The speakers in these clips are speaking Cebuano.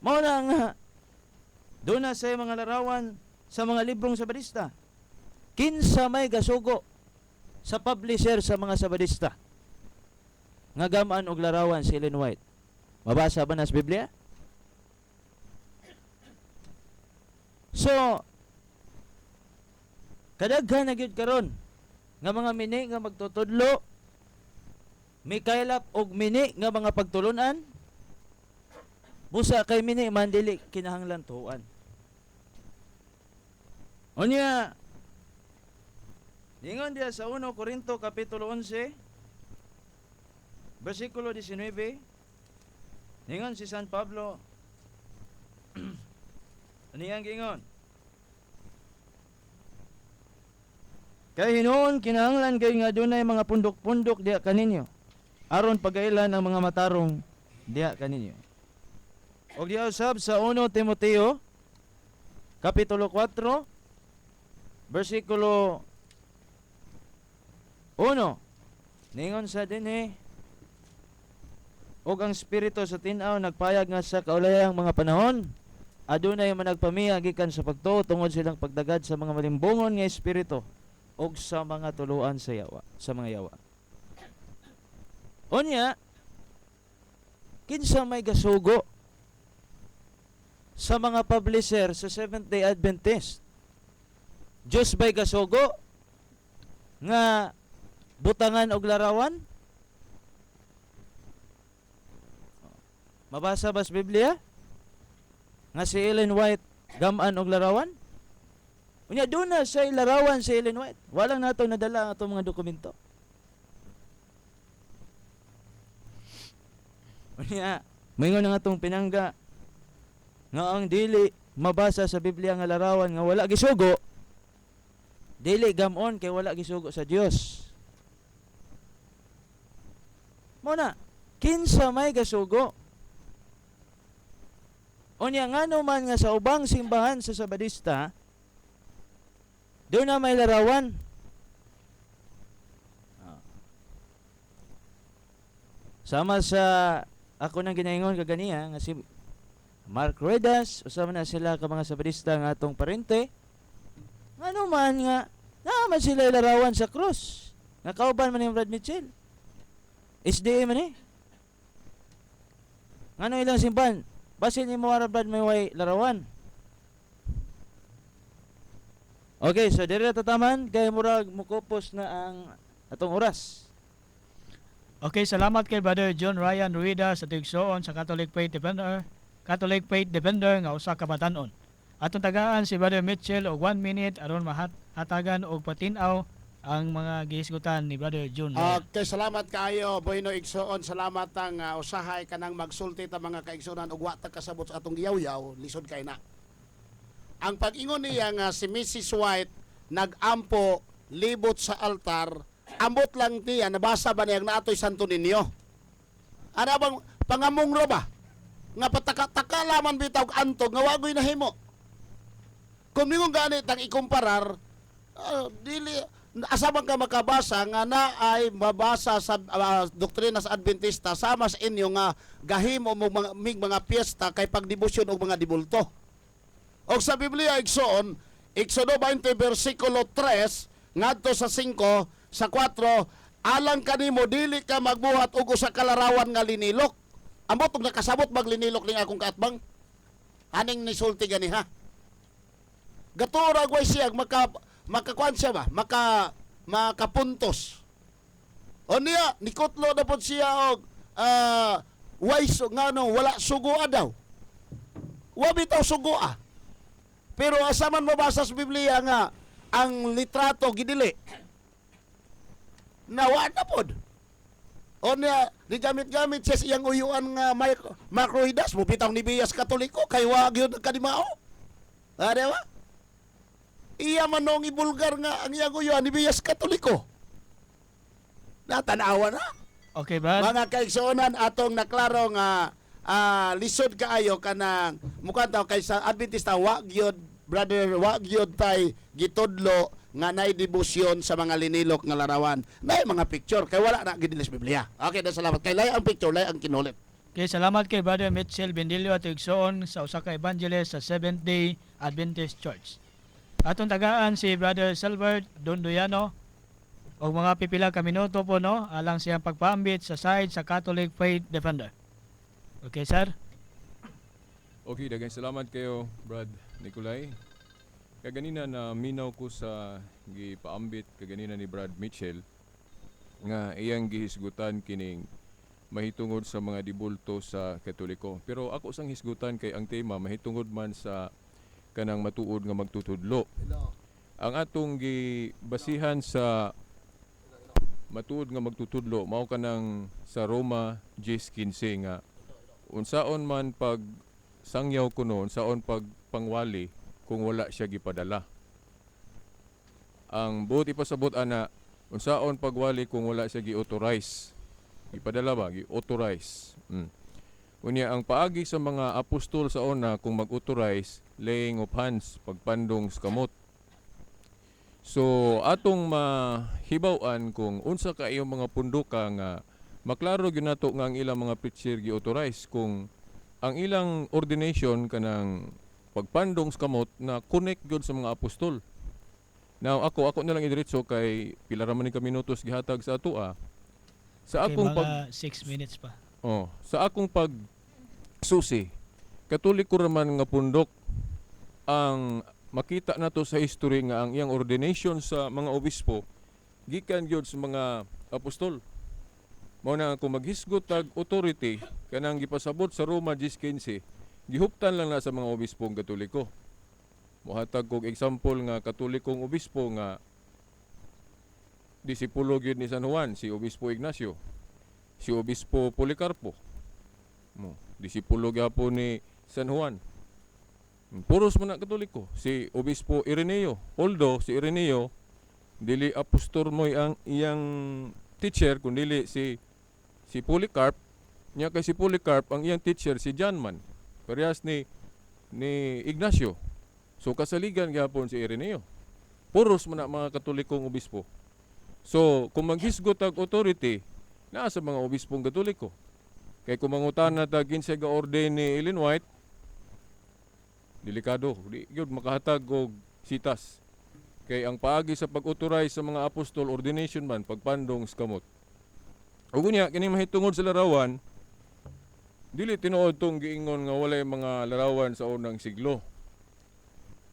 Mao na nga doon na sa mga larawan sa mga librong Sabadista. Kinsa may gasugo sa publisher sa mga Sabadista nga gamaan og larawan si Ellen White? Mabasa ba na sa Biblia? So, kadaghan na gyud karon nga mga mini nga magtutudlo, mikaylap og mini nga mga pagtulunan, busa kay mini man dili kinahanglan tuan. Unya, ningon diya sa 1 Korinto kapitulo 11 bersikulo 19, ningon si San Pablo, aniyang gingon? Kay hinuon kinahanglan kay nga dunay mga pundok-pundok diha kaninyo aron pagailan ang mga matarong diha kaninyo. Og diha usab sa 1 Timoteo kapitulo 4 bersikulo 1, ningon sa dinhi, og ang espiritu sa tin-aw nagpayag nga sa kaulayang mga panahon adunay managpamiya gikan sa pagtuo tungod silang pagdagad sa mga malimbongon nga espiritu og sa mga tuluan sa yawa, sa mga yawa. Unya, kinsa may gasugo sa mga publisher sa Seventh-day Adventist? Diyos ba'y gasugo nga butangan og larawan? Mabasa ba sa Biblia nga si Ellen White gamaan og larawan? Unya doon na siya larawan si Ellen White. Walang nato nadala ang atong mga dokumento. Unya, moingon ang atong pinangga nga ang dili mabasa sa Biblia nga larawan nga wala gisugo, dili gamon kay wala gisugo sa Dios. Mo na, kinsa may gasugo? Unya ngano man nga sa ubang simbahan sa Sabadista doon na may larawan? Sama sa ako nang ginaingon kaganiya nga si Mark Ruedas, usama na sila ka mga Sabadista nga atong parente. Ngano man nga naa man sila larawan sa krus. Nga kauban man ni Brad Mitchell. SDA man eh. Ngano ilang simbahan? Basin ni mo ara Brad may way larawan. Okay, so diri na tataman kay murag mukupos na ang atong oras. Okay, salamat kay Brother John Ryan Ruida sa tigsoon sa Catholic Faith Defender nga usa ka batan-on. Atong tagaan si Brother Mitchell og 1 minute aron mahatagan og patin-aw ang mga gihisgutan ni Brother John Ryan. Okay, salamat kaayo, Bueno Igsoon. Salamat ang usahay kanang magsulti ta mga kaigsuonan ug wa ta kasabot sa atong giyaw-yaw, lisod kay na. Ang pag-ingon niya nga si Mrs. White nagampo libot sa altar, ambot lang niya nabasa ba niya nga naatoy Santo Niño. Ana bang pangamong ra ba? Nga pataka-taka laman bitaw og antog nga wagoy nahimo. Kung ningon gani tang ikumparar, dili asa man ka makabasa nga na ay mabasa sa doktrina sa Adventista sama sa inyo nga gahimo mo mga, mig mga piyesta kay pagdebosyon og mga dibulto. Og sa Biblia igsoon, Exodo 20 versikulo 3 ngadto sa 5 sa 4, alang kanimo dili ka magbuhat og usa ka larawan nga linilok. Ambot og nakasabot maglinilok ning akong kaatbang. Aning nisulti gani ha. Gatura gway siya makakuan siya ba? Makapuntos. O niya nikutlo na pod siya og way ngano wala sugoa daw. Wa bitaw sugoa. Pero asa man mabasa sa Biblia nga ang litrato gidili. Nawa na pod. O niya, di gamit-gamit siya sa iyang uyuan nga Mark Ruidas, mupitaw ni Bias Katoliko, kay wa gyud kadimao. Ah, di ba? Iya man noong ibulgar nga ang iyang uyuan ni Bias Katoliko. Natanawa na. Okay, Brad. Mga kaigsuonan, atong naklaro nga lisod kaayo kanang mukha taw kay sa Adventista wa gyud brother, wa gyud tay gitudlo nga nay debosyon sa mga linilok nga larawan. Nay mga picture kay wala na gid sa Biblia. Okay, da salamat. Kay lay ang picture, lay ang kinulit. Okay, salamat kay Brother Mitchell Bendillo at igsoon sa usa ka evangelist sa Seventh Day Adventist Church. Atong tagaan si Brother Silbert Dondoyano og mga pipila ka minuto po, no, alang siyang pagpaambit sa side sa Catholic Faith Defender. Okay, sir. Okay, daghang salamat kayo, Brad Nicolay. Kaganina na minaw ko sa gipaambit kaganina ni Brad Mitchell nga iyang gihisgutan kining mahitungod sa mga dibulto sa Katoliko. Pero ako sang hisgutan kay ang tema mahitungod man sa kanang matuod nga magtutudlo. Hello. Ang atong gibasihan sa matuod nga magtutudlo mao kanang sa Roma 10:15 nga unsaon man pag sangyaw kuno, unsaon pag pangwali kung wala siya gipadala. Ang buot ipasabot ana, unsaon pagwali kung wala siya gi-authorize. Gipadala ba? Gi-authorize. Unya ang paagi sa mga apostol sa una kung mag-authorize, laying of hands, pagpandong sa kamot. So atong mahibaw-an kung unsa ka iyong mga punduka nga maklaro gyud nato nga ang ilang mga preacher gi-authorize kung ang ilang ordination kanang pagpandong sa kamot na connect gyud sa mga apostol. Now ako na lang idiretso kay pila ra man ni ka minutos gihatag sa atoa. Sa Okay, akong pag mga 6 minutes pa. Oh, sa akong pag susi, Katoliko raman nga pundok, ang makita nato sa history nga ang iyang ordination sa mga obispo gikan gyud sa mga apostol. Mao na kung maghisgot tag authority kanang gipasabot sa Roma 10:15, gihuptan lang na sa mga obispong Katoliko. Mohatag kog example nga Katolikong obispo nga disipulo gyud ni San Juan, si Obispo Ignacio, si Obispo Policarpo. Mo, disipulo gyapon ni San Juan. Puros man na Katoliko. Si Obispo Ireneo. Although si Ireneo dili apostol mo ang iyang teacher kundi si Polycarp nya, kay si Polycarp ang iyang teacher si John man. Parehas ni Ignacio. So kasaligan gyapon si Ireneo. Puros man na mga Katolikong obispo. So kung maghisgot og authority, naa sa mga obispong Katoliko. Kay kung mangutana ta kinsay ga-ordain ni Ellen White, delikado, di gyud makahatag og sitas. Kay ang paagi sa pag-authorize sa mga apostol, ordination man, pagpandong sa kamot. Ug unya kini mahitungod sa larawan, dili tinuod tong giingon nga walay mga larawan sa unang siglo.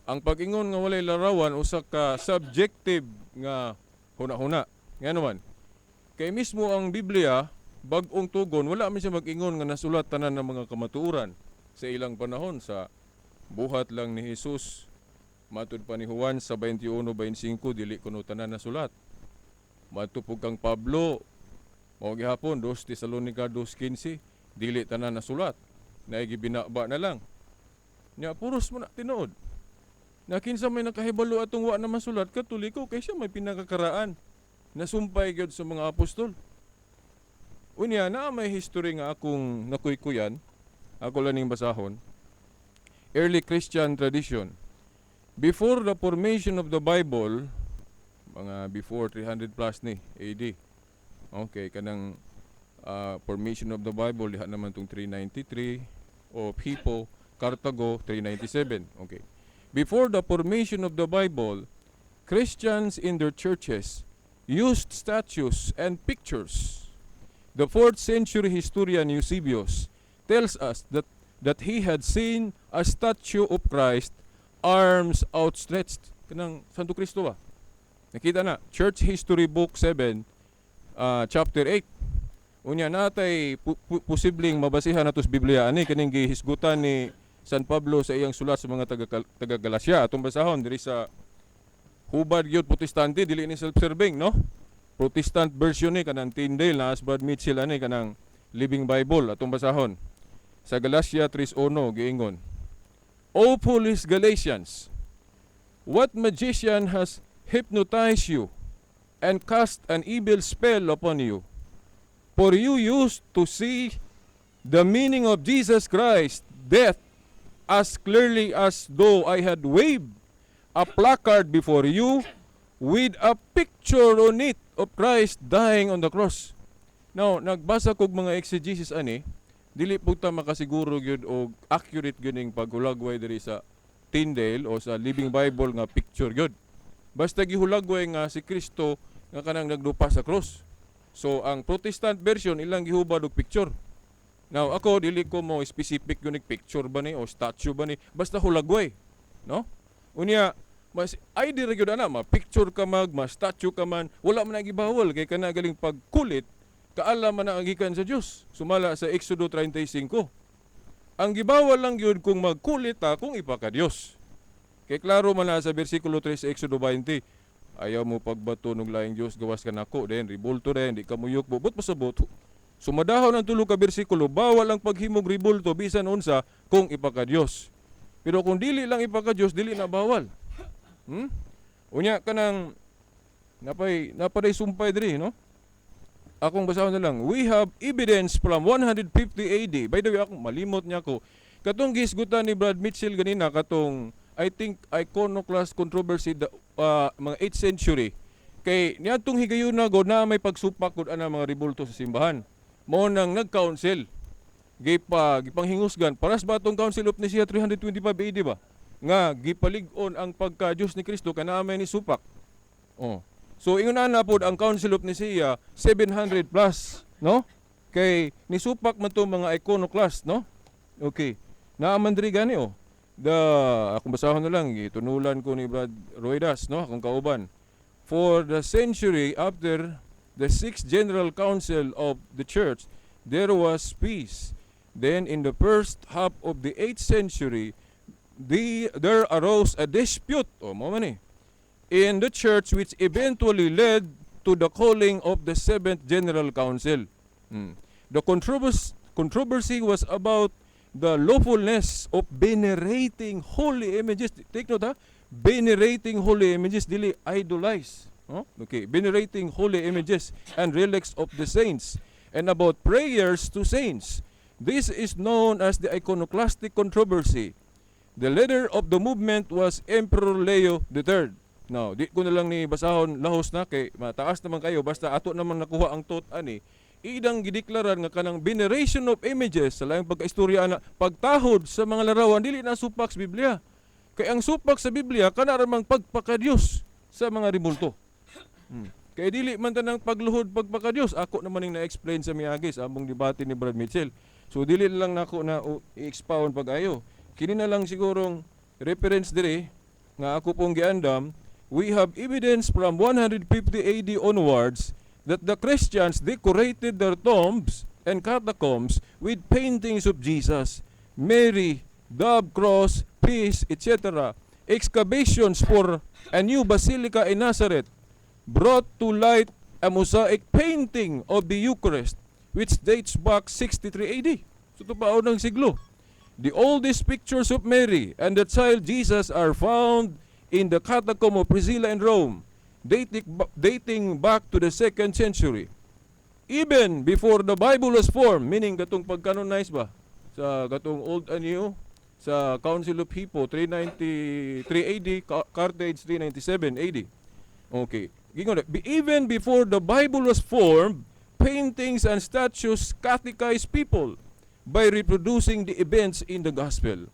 Ang pag-ingon nga walay larawan usa ka subjective nga huna-huna. Ngano man? Kay mismo ang Biblia, Bag-ong Tugon, wala man siya mag-ingon nga nasulat tanan ng mga kamatuoran sa ilang panahon. Sa buhat lang ni Jesus matud pa ni Juan sa 21:25, dili kuno tanan nasulat. Matud pug kang Pablo, mao gihapon 2 Tesalonica 2:15, dili tanan nasulat, naay gibinaba na lang. Nya puros mo na tinuod na kinsa may nakahibalo atong wa na masulat, Katoliko, kay siya may pinakakaraan nasumpay gyud sa mga apostol. Unya na may history nga akong nakuykuyan, ako lang ning basahon. Early Christian tradition. Before the formation of the Bible, mga before 300 plus ni AD. Okay, kanang formation of the Bible diha naman tong 393 o Hippo, Cartago 397. Okay. Before the formation of the Bible, Christians in their churches used statues and pictures. The 4th century historian Eusebius tells us that he had seen a statue of Christ, arms outstretched. Kanang Santo Cristo ba? Nakita na. Church History Book 7, chapter 8. Unya natay posibleng mabasihan nato sa Biblia ani kaning gihisgutan ni San Pablo sa iyang sulat sa mga taga Galacia. Atong basahon diri sa hubad gyud Protestante, dili ni self-serving, no? Protestant version ni kanang Tyndale na as Brad Mitchell ani kanang Living Bible. Atong basahon. Sa Galatia 3:1 giingon, "O foolish Galatians, what magician has hypnotized you and cast an evil spell upon you? For you used to see the meaning of Jesus Christ's death as clearly as though I had waved a placard before you with a picture on it of Christ dying on the cross." Now, nagbasa kog mga exegesis ani, Dili pud ta makasiguro gyud og accurate gyud ning paghulagway diri sa Tyndale o sa Living Bible nga picture gyud. Basta gihulagway nga si Kristo nga kanang nagdupa sa cross. So ang Protestant version, ilang gihubad og picture. Now ako, dili ko mo specific yun picture ba ni o statue ba ni, basta hulagway, no? Unya mas ay di ra gyud ana, ma picture ka mag ma statue ka man, wala man na gibawal kay kana galing pagkulit kaala man ang gikan sa Dios sumala sa Exodo 35. Ang gibawal lang gyud kung magkulit ta kung ipaka-Dios. Kay klaro man na sa bersikulo 3 sa Exodo 20, ayaw mo pagbato ng laing Dios gawas kanako, then ribulto rin, di ka muyukbo. But pasabot, sumadahon ang tulo ka bersikulo, bawal ang paghimog ribulto bisan unsa kung ipaka-Dios. Pero kung dili lang ipaka-Dios, dili na bawal. Unya kanang napaday sumpay diri, no? Akong basahon na lang. We have evidence from 150 AD. By the way, akong malimot niya ko. Katong gisgutan ni Brad Mitchell ganina, katong I think iconoclast controversy, the, mga 8th century. Kay niadtong higayuna god na may pagsupak gud ana mga ribulto sa simbahan. Mao nang nag-council. Gipanghingusgan paras ba atong Council of Nicaea 325 AD ba? Nga gipalig-on ang pagka-Dios ni Kristo kana may ni supak. Oh. So ingon ana pod ang Council of Nicaea 700 plus, no? Kay nisupak man to mga iconoclast, no? Okay. Naa man diri gani oh. The akong basahon na lang, gitunulan ko ni Brad Ruedas, no? Akong kauban. For the century after the sixth general council of the church, there was peace. Then in the first half of the 8th century, there arose a dispute, oh, mao man eh, in the church which eventually led to the calling of the seventh general council. The controversy was about the lawfulness of venerating holy images. Take note ha, venerating holy images, dili idolize. Oh? Okay, venerating holy images and relics of the saints and about prayers to saints. This is known as the iconoclastic controversy. The leader of the movement was Emperor Leo III. Now, di ko na lang ni basahon lahos na kay mataas naman kayo, basta ato naman nakuha ang thought ani. Idang gideklarar nga kanang veneration of images sa laing pagkaistorya ana, pagtahod sa mga larawan, dili na supak sa Biblia. Kay ang supak sa Biblia kana ra mang pagpakadiyos sa mga ribulto. Kay dili man tanang pagluhod pagpakadiyos. Ako naman ning na-explain sa miagi sa among debate ni Brad Mitchell. So dili lang nako na i-expound pag-ayo. Kini na lang sigurong reference dire nga ako pong giandam, we have evidence from 150 AD onwards that the Christians decorated their tombs and catacombs with paintings of Jesus, Mary, dove, cross, peace, etc. Excavations for a new basilica in Nazareth brought to light a mosaic painting of the Eucharist which dates back 63 AD. So ito pa unang siglo. The oldest pictures of Mary and the child Jesus are found in the catacomb of Priscilla in Rome, dating back to the second century. Even before the Bible was formed, meaning katong pag-canonize ba sa katong Old and New sa Council of Hippo 393 AD, Carthage 397 AD. Okay. Gingon na, even before the Bible was formed, paintings and statues catechized people by reproducing the events in the gospel.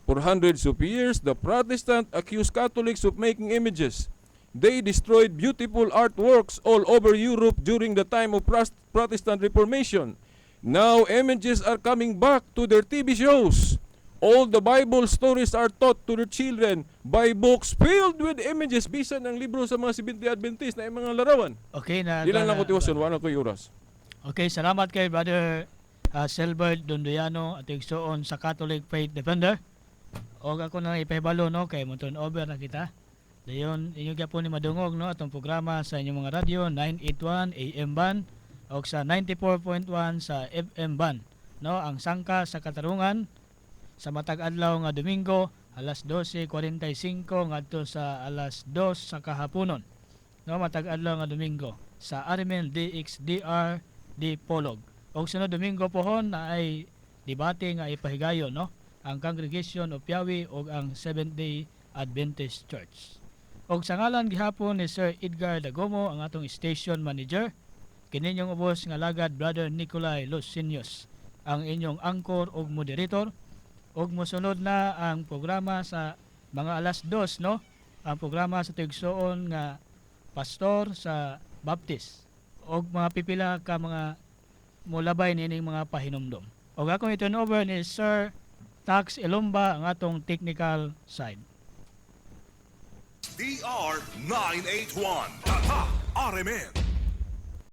For hundreds of years, the Protestant accused Catholics of making images. They destroyed beautiful artworks all over Europe during the time of Protestant Reformation. Now, images are coming back to their TV shows. All the Bible stories are taught to the children by books filled with images. Bisan ang libro sa mga Seventh-day Adventist na yung mga larawan. Okay na. Di lang lang ko tiwason, wala ko oras. Okay, salamat kay Brother Silbert Dondoyano at igsuon sa Catholic Faith Defender. Og ako na ipahibalo, no, kay mo turn over na kita. Dayon inyo gyapon ni madungog, no, atong programa sa inyong mga radyo 981 AM band og sa 94.1 sa FM band. No, ang Sangka sa Katarungan sa matag adlaw nga Domingo alas 12:45 ngadto sa alas 2 sa kahaponon. No, matag adlaw nga Domingo sa Armel DXDR Dipolog. Og sunod Domingo pohon na ay debate nga ipahigayon, no, ang Congregation of Yahweh ug ang Seventh Day Adventist Church. Og sa ngalan gihapon ni Sir Edgar Dagomo, ang atong station manager, kini inyong ubos nga alagad, Brother Nicolai Lucinius. Ang inyong anchor ug moderator, ug mosunod na ang programa sa mga alas 2, no, ang programa sa tigsuon nga pastor sa Baptist og mga pipila ka mga molabay niining mga pahinumdom. Og akong i-turn over ni Sir Tax Elumba ang atong technical side. DR 981. Tatak RMN.